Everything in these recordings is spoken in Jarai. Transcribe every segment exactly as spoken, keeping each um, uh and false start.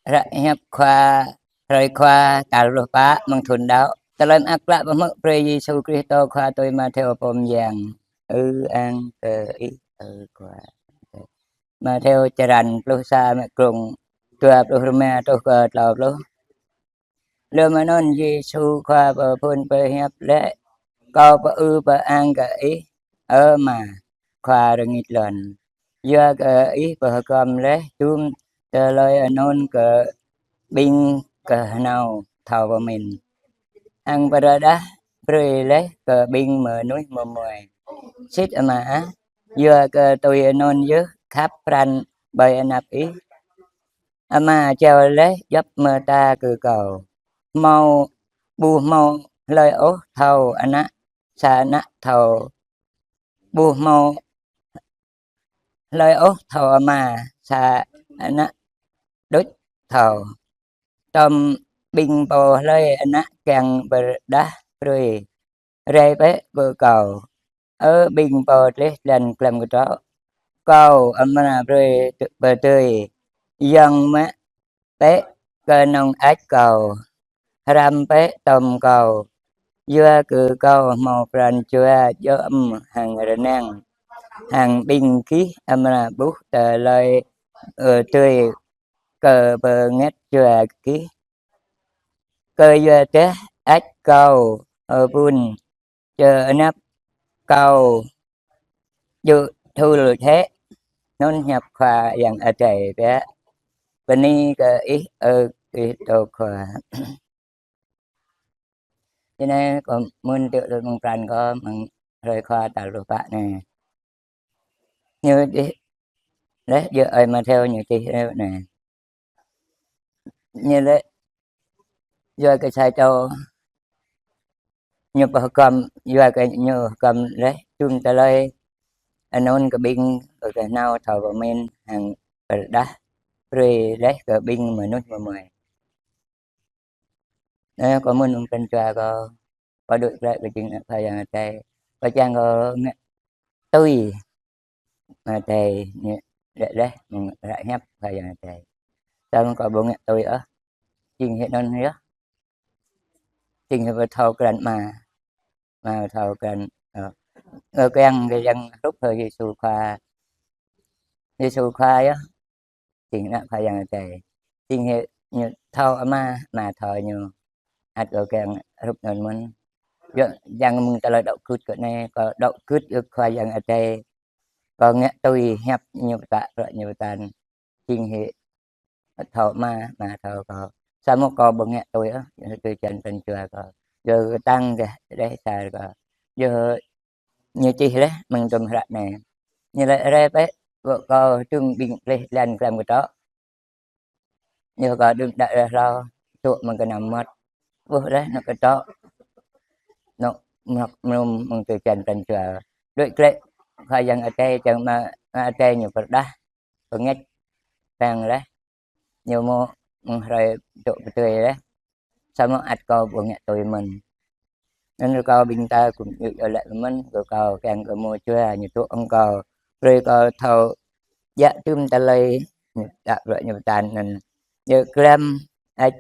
Hră hiăp Khua, hrơi Khua tal pluh pă mơ̆ng thun đăo. Tơlơi mơak klă pơhmư̆ brơi Yêsu Krist Khua tui Mattheo pô mơyang. Ư-ang kơ Ih, ơ Khua. Mattheo črăn pluh sa, mơ̆ng glông dua pluh rơma truh kơ klâo pluh. Lơm anŭn Yêsu Khua pơphun pơhiăp laĭ: Kâo pơư pơang kơ Ih, ơ Ama, Khua rơngit lŏn, yua kơ Ih pơhơgŏm laih dŭm tơlơi anŭn kơ ƀing kơhnâo thâo pơmĭn, hăng pơrơđah brơi laih kơ ƀing mơnuih mơmuai. Sĭt Ama ah, yua kơ tui anŭn yơh khăp pran ƀơi anăp Ih. Ama jao laih djŏp mơta kơ Kâo. Hmâo, ƀu hmâo hlơi ôh thâo Ană, sa Ană thâo. Ƀu hmâo hlơi ôh thâo Ama, sa Ană đôč thâo. Tơm ƀing pô hlơi Ană kiăng pơrơđah brơi, rai bĕ kơ Kâo. Ơ ƀing pô tleh jlan glăm kơtrŏ, Kâo amra brơi pơdơi. Yŏng mă bĕ kơnơ̆ng ač Kâo, hrăm bĕ tơm Kâo, yua kơ Kâo hmâo pran jua djŏm hăng rơnang, hăng ƀing gih amra ƀuh tơlơi pơdơi kơ bơngăt jua gih. Kơ yua dah ač Kâo hơbun, čơ anăp Kâo djơ̆ thul hĕ. Anŭn hiăp Khua Yang Adai biă. Bơni kơ Ih, ơ Krist Khua. Čơ anai kâo mơ̆n tơlơi mơ̆ng pran kâo mơ̆ng hrơi Khua tal pluh pă anai. Ñu čih laih, djơ̆ ơi Mattheo ñu čih laih anai. Ñu laĭ, yua kơ sa čô ñu pơhơgŏm, yua kơ ñu hơgŏm laih dŭm tơlơi anŭn kơ ƀing kơhnâo thâo pơmĭn hăng pơrơđah brơi laih kơ ƀing mơnuih mơmuai. Anai kâo mơ̆n mơ̆ng pran jua kâo, kâo đuaĭ glaĭ kơ jing ană Khua Yang Adai. Kâo čang kơ ngă tui Adai ñu laĭ laih mơ̆ng hră hiăp Khua Yang Adai. Samơ̆ kâo ƀu ngă tui ôh. Jing hĭ anŭn yơh. Jing hĭ pơthâo krăn Ama. Ama pơthâo krăn, ơ, ơ, kiăng kơ yang hrup hăng Yêsu Khua. Yêsu Khua yơh. Jing ană Khua Yang Adai. Jing hĭ ñu thâo Ama, Ama thâo ñu. Ăt kâo kiăng hrup anŭn mơ̆n. Yua yang mơ̆ng tơlơi đaŏ gưt kơ anai, kâo đaŏ gưt kơ Khua Yang Adai. Kâo ngă tui hiăp ñu pơtă, bruă ñu pơtă. Jing hĭ thâo Ama, Ama thâo kâo. Samơ̆ kâo ƀu ngă tui ôh, tui čan pran jua kâo. Yua kơ tăng kơ đeh sa kâo. Yua ñu čih laih mơ̆ng tơm hră anai. Ñu laĭ rai bĕ kơ Kâo dŭm ƀing tleh jlan glăm kơtrŏ. Ñu kơ dŭm đă rơh hlâo, tŭ mơ̆ng kơnăm mơmŏt. Ƀuh laih anŏ kơtrŏ. Anŏ mơnŏk mơnŭm mơ̆ng tơlơi čan pran jua. Đuaĭ glaĭ Khua Yang Adai, čang Ama, Ama Adai ñu pơrơđah. Bơngăt pang laih. Ñu mơ̆ mơ̆ng hrơi tŭ pơdơi laih. Samơ̆ ăt kâo ƀu ngă tui mơ̆n. Anŭn kâo ƀing ta kư̆m yua laĭ mơ̆n, kơ kâo kiăng kơ hmâo jua ñu tŭ hăng kâo. Brơi kâo thâo djă̱ dŭm tơlơi ñu pơtă, bruă ñu pơtă anŭn. Djơ̆ glăm ač,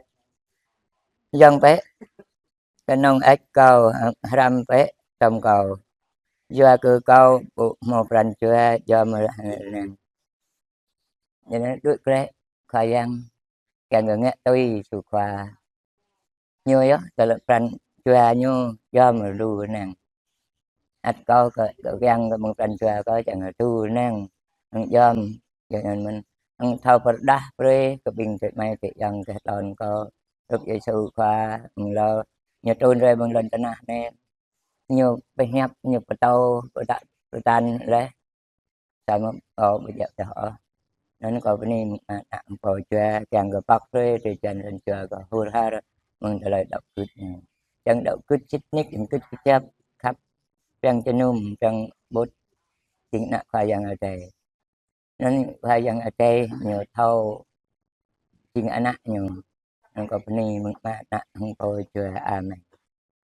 yŏng bĕ kơnơ̆ng ač Kâo, hrăm bĕ tơm Kâo. Yua kơ Kâo ƀu hmâo pran jua djŏm hăng rơnang. Ñu laĭ đuaĭ glaĭ Khua Yang, kiăng kơ ngă tui Yêsu Khua. Ñu yơh tơlơi pran jua ñu djŏm lu rơnang. Ăt kâo kơ, kơ kiăng kơ mơ̆ng pran jua kâo čang lu rơnang, hăng djŏm, djŏm anŭn mơ̆n. Hăng thâo pơrơđah brơi kơ ƀing adơi amai adơi ayŏng kơ hlâo kâo. Hrup Yêsu Khua mơ̆ng hlâo, ñu trŭn rai mơ̆ng lŏn tơnah anai. Ñu pơhiăp, ñu pơtô, pơtă, pơtă laih. Samơ̆ kâo ƀu djă̱ tah ôh. Anŭn kâo bơni mơ̆ng ană hăng pô jua, kiăng kơ pŏk brơi tơlơi čan pran jua kâo hur har mơ̆ng tơlơi đaŏ gưt anai. Čang đaŏ gưt sĭt nik, gưt kơjăp, khăp, čang jơnum, čang ƀut, jing ană Khua Yang Adai. Anŭn Khua Yang Adai ñu thâo jing ană ñu. Anŭn kâo bơni mơ̆ng Ama, Ană hăng Pô Jua. Amen.